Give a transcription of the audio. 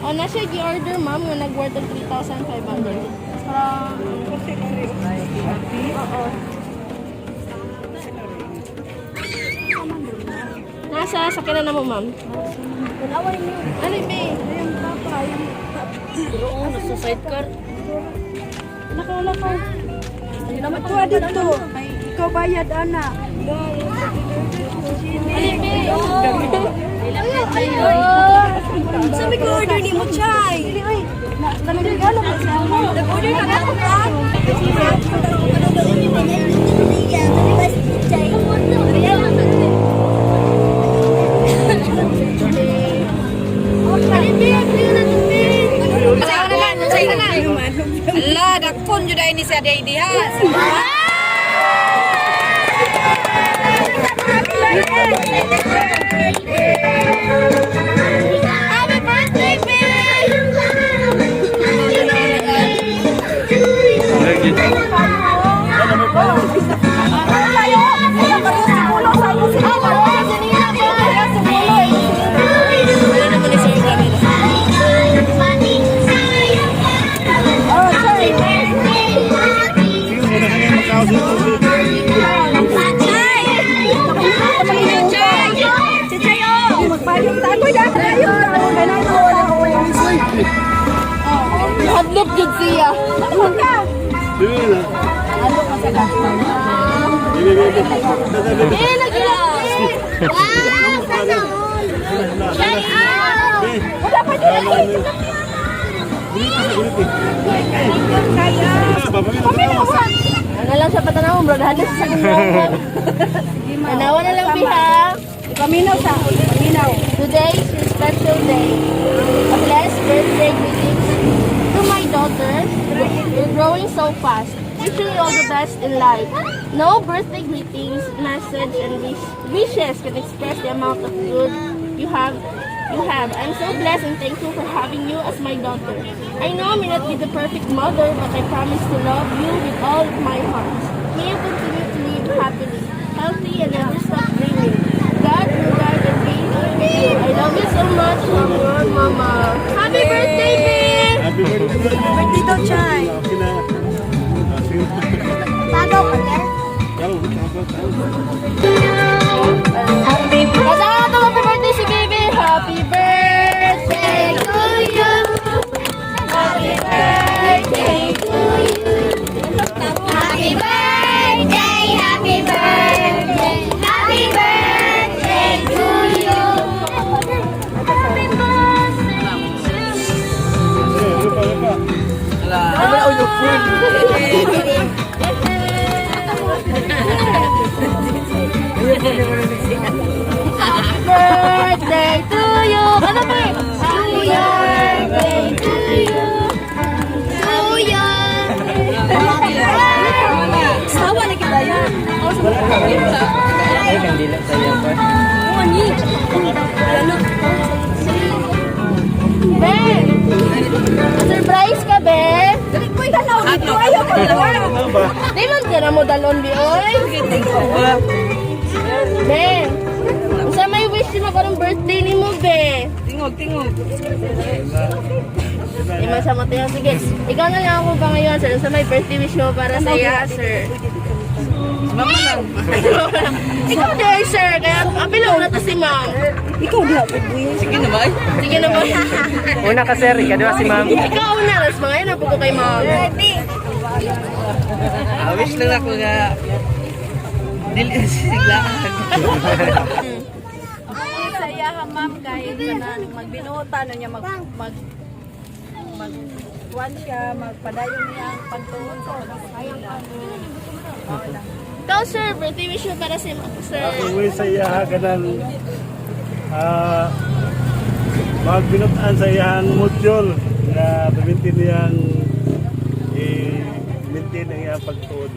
O, na siya gi-order, ma'am, nga nag-worth og 3,500. Para, oo. Nasa sakyanan na mo, ma'am. Ano, be? Oo, nasa sidecar. Lakaw, lakaw. Tuwa dito. Ikaw bayad, ana. Ano, be? Sabi ko order ni mo, Chay. Nagregalo ka siya. Nag-order ka na ka. Ano, be? Ano na to, be? Ala, dakpon jud ay ni sa day diha. Happy birthday, be! Wala na mo ni sir camera. Magpayong ta. Agoy, dahil tayo. Hadlok jud siya. Eh, nagilak eh. Wow! Sana all! Shout out! Ano lang sa patanaw, bro. Hadlok sa ginoo. Tanawa na lang, biha. Paminaw sa. Paminaw. Today is your special day. A blessed birthday greetings to my daughter. You're growing so fast. Wishing you all the best in life. No birthday greetings, message, and wishes can express the amount of good you have. You have. I'm so blessed and thankful for having you as my daughter. I know I may not be the perfect mother, but I promise to love you with all of my heart. May you continue to live happily, healthy, and never stop dreaming. God will guide and be with you. I love you so much, Mama. Mama. Happy birthday, babe! Happy birthday. Birthday daw, Chay. Okay na. Ah, sige. Bago ka na? Happy birthday! Happy birthday si baby! Happy birthday to you! Happy birthday to you! Happy birthday! Happy birthday! Happy birthday to you! Happy birthday to you! Eh, ano pa, ano pa? Happy birthday to you! Ano ba eh? Happy birthday to you! To you! Sawa na kita yan. Ay, kandila sa iyo pa. Ben! Surprise ka, Ben! Dali ko tanaw dito. Ayaw ko Ano ba? Di man ka na mo dalon, bi, oy! Ben! Unsa may wish mo karong birthday ni mo, be? Tingog, tingog. Di man sa matayo. Sige, ikaw na lang ako ba ngayon, sir? Unsa may birthday wish mo para sa iya, sir? Mama lang. Ikaw din, sir. Kaya apilo na to si ma'am. Ikaw diha. Sige naman. Sige naman. Una ka sir, ikaduha si ma'am. Ikaw una, tapos mga yan, ko kay ma'am. Ah, wish lang ako nga dili siglaan. Saya ha, ma'am, kahit kanan magbinuta na niya mag mag mag kuan siya, magpadayon niya ang pagtuon sa pag-eskwela. Ikaw, sir, birthday wish mo para si sir. Ako sa iya kanang ah magbinutan sa iyang module na pamintin niyang i-maintain ang iyang pagtuon.